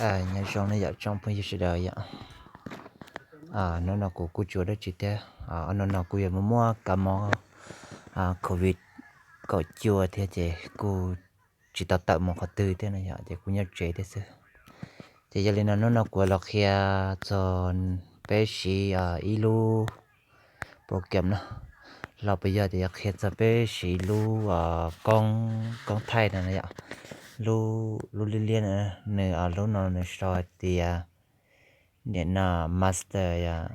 Nyob zoo nej yom tsoom phooj ywg sawv daws yom. Hnub no kuv kuj tsis ua dab tsi thiab, ob hnub no kuj yog muaj muaj kab mob covid kaum cuaj thiab ces kuj tsis tau tawm mus qhov twg thiab no yom, ces kuj nyob tsev thiab xwb. Ces yog li no hnub no kuv los qhia txog peb siv ib lub program no, los puas yog tias yuav qhia txog peb siv lub koob, koob thaij no yom. Lub, lub liab liab no, nws lub no nws sau hais tias niam no master yom,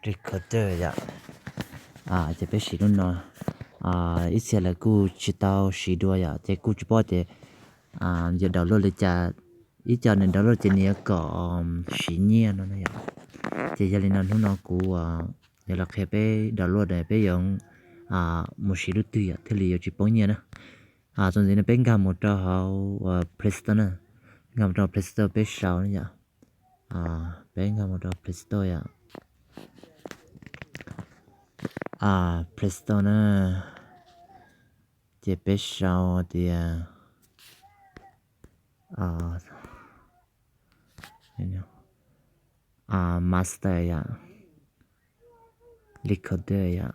recorder yom. Ces peb siv lub no, ib txhia lawv kuj tsis tau siv dua yom, ces kuj tsis paub tias yuav download li cas. Ib co nws download ces nws yuav kom siv nyiaj no yom. Ces yog li no hnub no kuv yuav los qhia peb download, peb yuav mus siv lub twg yom thiaj li yuav tsis poob nyiaj na. Txuas ntxiv no peb nkag mus rau hauv Play Store na, nkag mus rau Play Store peb sau na yom. Peb nkag mus rau Play Store yom. Play Store na, ces peb sau tias master yom, recorder yom,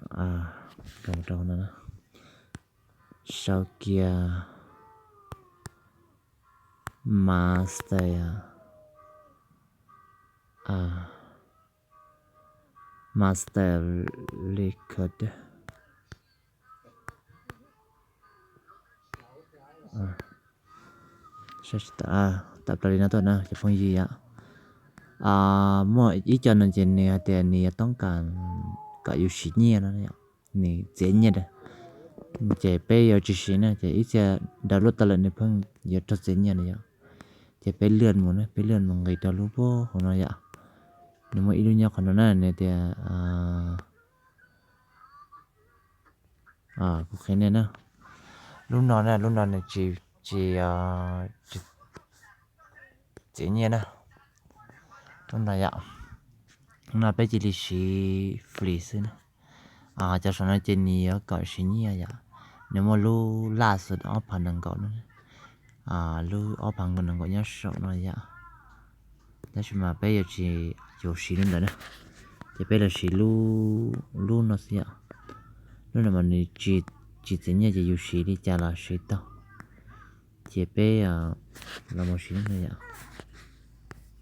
rau no, sau kiag master yom, master recorder. Tawm plaws li no tuaj na cov phooj ywg yom. Muaj ib co no ces nws hais tias nws yuav toob kas kom yus siv nyiaj no, nws txiav nyiaj, ces peb yuav tsis siv na, ces ib txhia download tau lawm nws pheej yuav raug txiav nyiaj na yom. Ces peb lam mus na, peb lam mus nqis rau lub puag hauv no yom. Nws muaj ib lub nyob qhov no na, nws tias, kuv qhia nej na, lub no na, lub no nws tsis, tsis txiav nyiaj na. Lub no yom, lub no peb cia li siv free xwb na. Cov saum no ces nws yuav kom siv nyiaj yom. Nws muaj lub laj xwb ob phav nees nkaum na, lub ob phav nees nkaum nyob saum no yom. Tab sis mas peb yuav tsis, yuav siv lub ntawd na, ces peb los siv lub no xwb yom. Lub no mas nws tsis txiav nyiaj ces yus siv li cas los siv tau. Ces peb los mus siv lub no yom.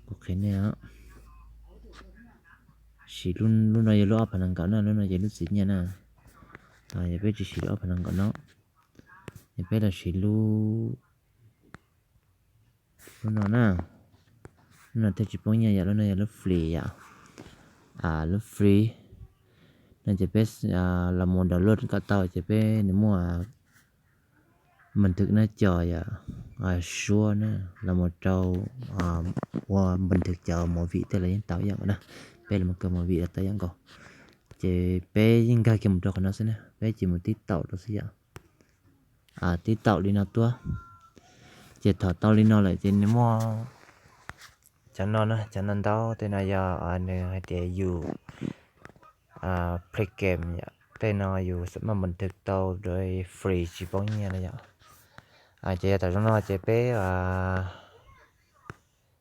Kuv qhia nej, siv lub no yog lub ob phav nees nkaum na, lub no yog lub txiav nyiaj na. Yog peb tsis siv lub ob phav nees nkaum no, yog peb los siv lub, lub no na, lub no thiaj tsis poob nyiaj yom, lub no yog lub free yom. Lub free no ces peb los mus download kom tau ces peb nws muaj npam thwm na, cov yom, suab na, los mus rau ua npam thwm cov movie tej los yeej tau ib yam nkaus na. Peb los mus kaw movie los tau ib yam nkaus. Ces peb yeej nkag kiag mus rau qhov no xwb na, peb cia mus TikTok rau xwb yom. TikTok li no tuaj. Ces thaum tau li no lawm ces nws muaj cov no na, cov no ntau tej no yog nws hais tias yus play game yom, tej no yus xav maj npam thwm tau free tsis poob nyiaj no yom. Ces yog thaum zoo no ces peb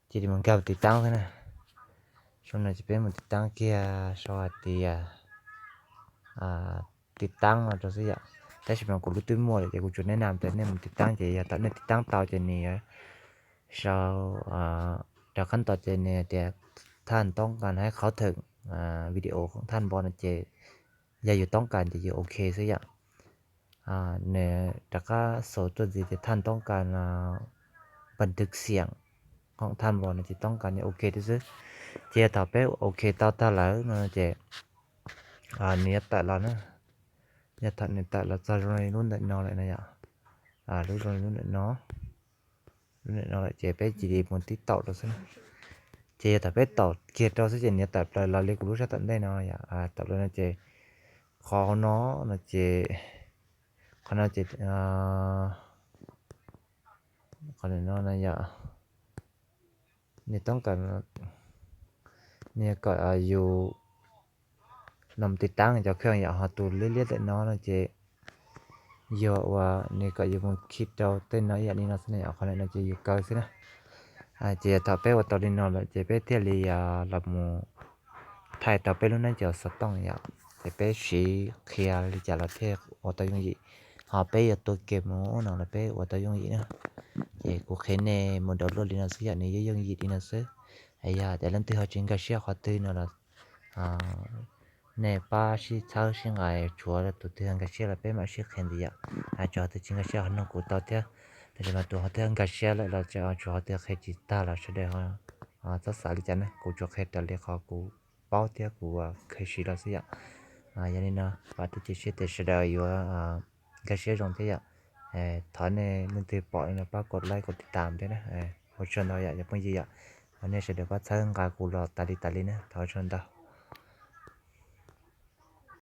cia li mus nkag tiv taab xwb na. Zoo no ces peb mus tiv taab kiag sau hais tias tiv taab no rau xwb yom. Tab sis mas kuv lub twb muaj lawm ces kuv tsuas neb nam tias nej mus tiv taab ces yog thaum nej tiv taab tau ces nws yuav sau rov qab ntawd ces nws tias thaj toob kas hais qhov thawm video thaj npo no ces yog yus toob kas ces yus ok xwb yom. Nws rov qab sau tuaj ntxiv tias thaj toob kas npam thwm xiam khoom thaj npo no ces toob kas nws ok thiab xwb. Ces yog thaum peb ok tau tag lawm no ces nws yuav tawm los na. Yog thaum nws tawm los txog zoo li lub ntawm no lawm no yom, lub zoo li lub ntawm no, lub ntawm no lawm ces peb cia li mus TikTok rau xwb na. Ces yog thaum peb taum kiag rau xwb ces nws yuav tawm plaws los li kuv lub sab tom ntej no yom, tawm plaws no ces qhov no, no ces, qhov no ces, qhov no no yom, nws toob kas, nws kom yus los tiv taab cov kheej yom, ho tus liab liab ntawm no no ces yog uas nws kom yus mus khi rau tej no ib yam li no xwb na yom, qhov no ces yus kaw xwb na. Ces yog thaum peb ua tau li no lawm ces peb thiaj li los mus thaij tau peb lub neej cov xov tooj yom. Ces peb siv qhia li cas los thiaj ua tau yooj yim, ho peb yuav tua ke mus ub no los peb ua tau yooj yim na. Ces kuv qhia nej mus download li no xwb yom, nws yooj yooj yim li no xwb. Yog tias leej twg ho tsis nkag siab qhov twg no los nej pab sib txhawb sib nqa, tshuav tus twg nkag siab los peb mam sib qhia ntxiv yom. Tsuas qhov twg tsis nkag siab ho nug kuv tau thiab. Tab sis mas tus ho twb nkag siab lawm los tsuas qhov twg qhia tsis tag los sawv daws txhob xav li cas na, kuv tsuas qhia raws li qhov kuv paub thiab kuv kheev siv los xwb yom. Yog li no vam thiab cia siab tias sawv daws yuav nkag siab zoo thiab yom. Thov nej leej twg pom no pab kom like kom tiv tam thiab na. Ua tsaug ntau yom cov phooj ywg yom. Thov nej sawv daws pab txhawb nqa kuv los tas li tas li na, thov ua tsaug ntau.